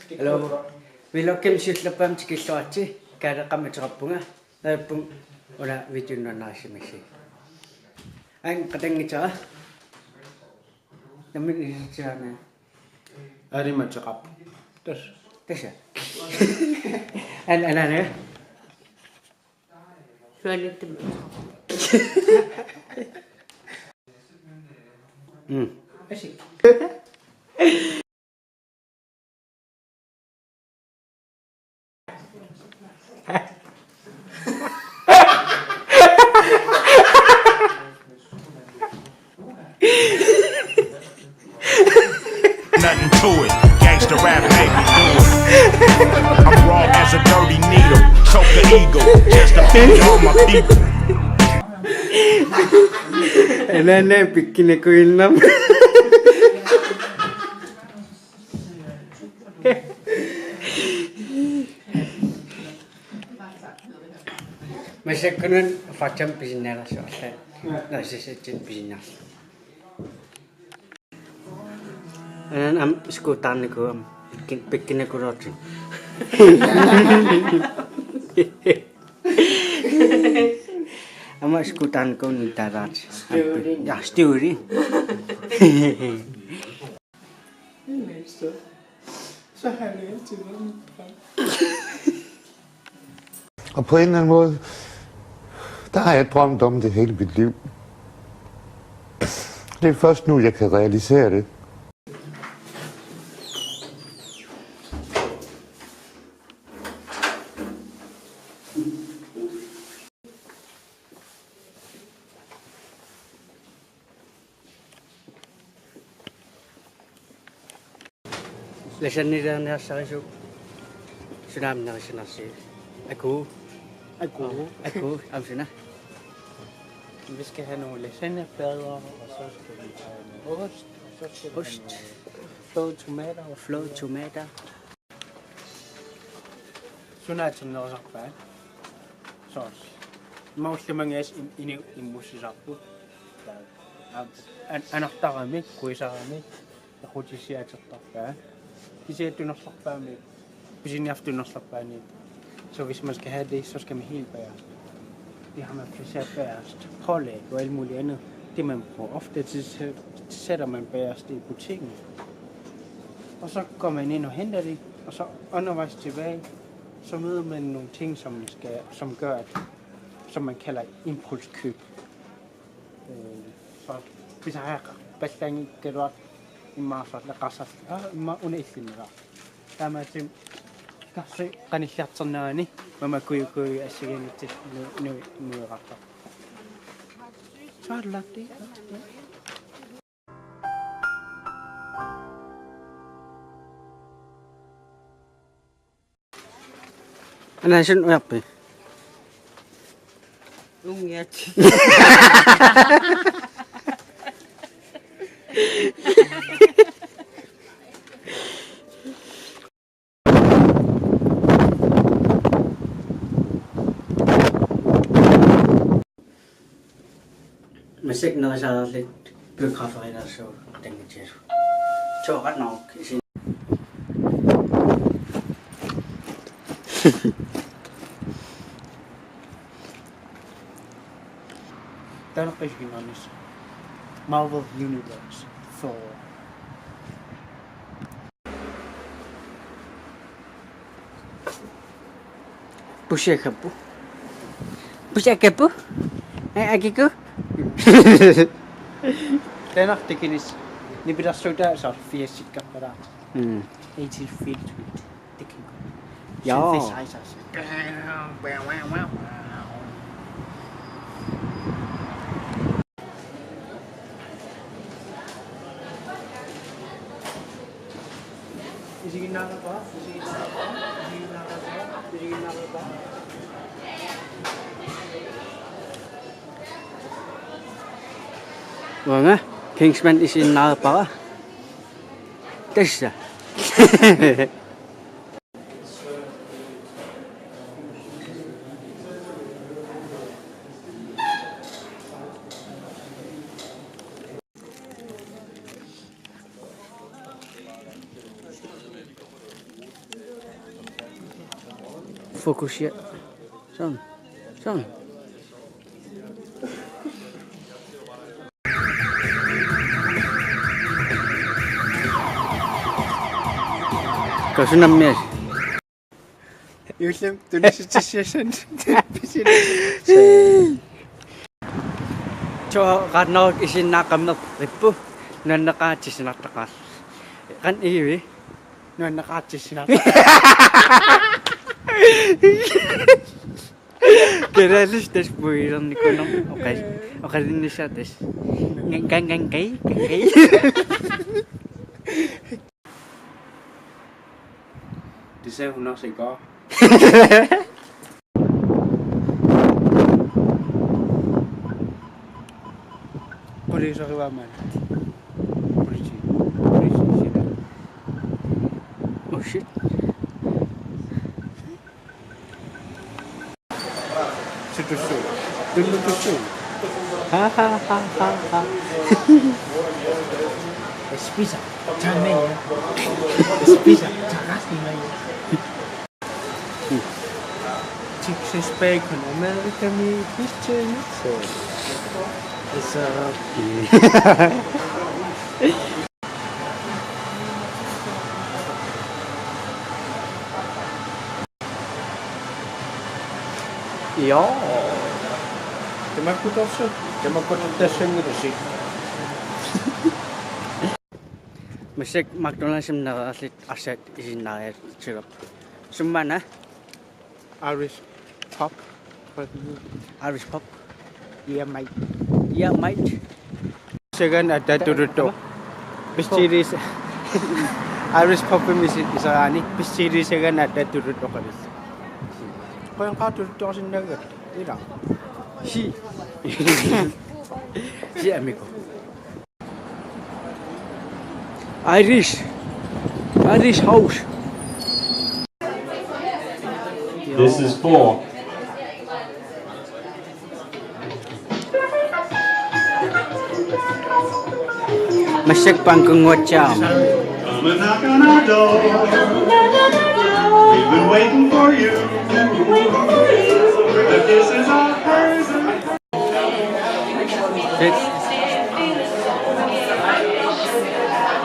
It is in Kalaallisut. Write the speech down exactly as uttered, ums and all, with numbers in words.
Hello. Vlogimik siullerpaamik tikilluaritsi, Kaaleeqqamik ateqarpunga, neriuppunga una videomi nuannarissimassi. Aana qatanngutissara. Nammineq isertitsigaanni. Alimut ateqarpunga. Tassa. Tassa. Aana, aana, aana. Sualuttumi. Mm. Asik. Nothing to it. Gangsta rap made me do it. I'm raw as a dirty needle. Choke the eagle. Just to feed all my people. Ene, ene, pikkinikuinnam. Massakkut una Faktam pisinnaalersoq alla. Narsissatsin pisinnaalersoq. Aana aamma skuutarnikuugama pikkin-, pikkinikuloortut. Aamma skuutarnikuunngilaat. Støvling. Ja, støvling. Så har jeg altid været mit barn. Og på en eller anden måde, der har jeg drømt om det hele mit liv. Det er først nu, jeg kan realisere det. Lasagneliorniarsarisu sunaamma nerisinarsi. Aku. Aku. Aku, aamma suna. Vi skal have nogle lasagneplader, og så skal vi have noget ost, og så skal vi have ost, nogle flåede tomater. Flåede tomater. Suna atornerusarpaat? Soorlu. Imma ullumikkut in-, ini immussisarput. An-, an-, anartaramik, kuisaramik, aqutisiatertarpaat. Kisianni tunerlarpaamik, pisiniarfik tunerlarpaani. Så hvis man skal have det, så skal man helt bagerst. Det har man placeret bagerst. Pålæg og alt muligt andet. Det man bruger ofte til, sæ-, sætter man bagerst i butikken. Og så går man ind og henter det, og så undervejs tilbage, så møder man nogle ting, som skal, som gør, at, som man kalder impulskøb. Øh, så hvis jeg har ballangen, kan du også imma så lade græsset. Ja, imma under et lille. Taamaattumik karsi qanilliartornerani mama kuju kuju assigiinngitsunik nu-, nu-, nueqartoq. Soorlu. Aana, suna ujarpit? Ungiat. Massakkut nerisarallit biograferilersugut qatanngutsiasu. Tooqannauk isin. Taanna qisiginnarnis. Marvel Universe, Thor. Pusiakappu. Pusiakappu? Ai, akiku? Taanna tikinis. Nipilersuutaa soorlu firsikkarpalaat. Mm. Eighteen feet. Tikiku. Ja. Synthesizers. Uanga Kingsman isiginnaarpara. Tassa. Fokusia. Sådan. Sådan. Kasunammias. Juullimi tunissutissiassanik. Tooraannaruk isiinnaaqqammerput. Nuanneqaatissinartaqaaq. Qanoq igivi? Nuanneqaatissinartaqaaq. Kalaallisut tassa puigilernikuuneq oqal-, oqalunnissaq tassa. Ngan, ngan, ngan, kai, ngan, kai. Det sagde hun også i går. Politi, politi, politi. Oh shit. Situssuu. Tunnutussuuvoq. Ha, ha, ha, ha, ha. Spiser. Tag med jer. Spiser. Tag resten med jer. Texas Bacon. America me. This chain. So. It's uh. Ja. Tamakkutorsu-, tamakkutortassanngilasi. Massakkut McDonald'simi nereerluta arsaq isiginnaariartigaarput. Summaana? Irish pub. Irish pub. Yeah, mate. Yeah, mate. Sagan atatuluttoq. Bestiilis. Irish pubimi isi-, iseraani. Bestiilisagana atatuluttoq qalis. Qoyanqaatuluttoqarsinnaagakku. Ila. Si. Si, amigo. Irish. Irish house. This is four. Massakkut bankunnguatsiarama.